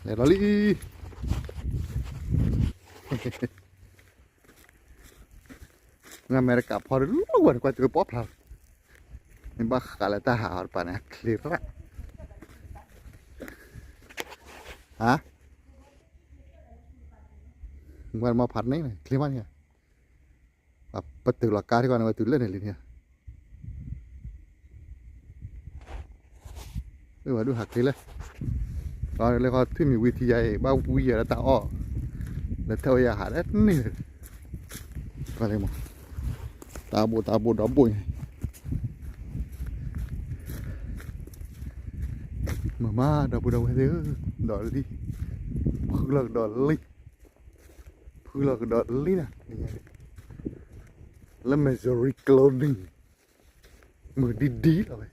လဲၤလီၤလံ. အမဲရကၤဖီတလီၢ်ဝဲ နကွၢ်တုၤပီၣ်ဖျါလီၤ. မ့ၢ်ဘၣ်ဃးလၢတၢ်ဟးအီၤတပၤန့ၣ် ချ့ရၣ်, ဟါ, ဝဲမၤဖးန့ၣ် ချ့မးန့ၣ်, ပတုၤလီၤကါထံကီၢ်န့ၣ် ဝဲတုၤလၢန့ၣ်လံန့ၣ် ဝဲဒုးဟးချ့လဲၣ်, လၢခီထွံၣ်မံၤဝံထံယါအံၤ ဘၣ်ဝံယၤလၢတၢ်အီၣ်, လၢထဲဝဲယၤဟးလၢန့ၣ်, တၢ်ဘိၣ်တၢ်ဘိၣ်ဒီဘိၣ်ညါ, မၤမၤဒီပုၢ်ဒီဝဲၢ်သ့ၣ်ဧၢ, ဒီးလံ, ဖုလီၤကဒီးလံ, ဖုလီၤကဒီးလံနၤ, လၢ Missouri ကျိနံၤ, မုၢ်ဒံဒံလီၤဝဲ,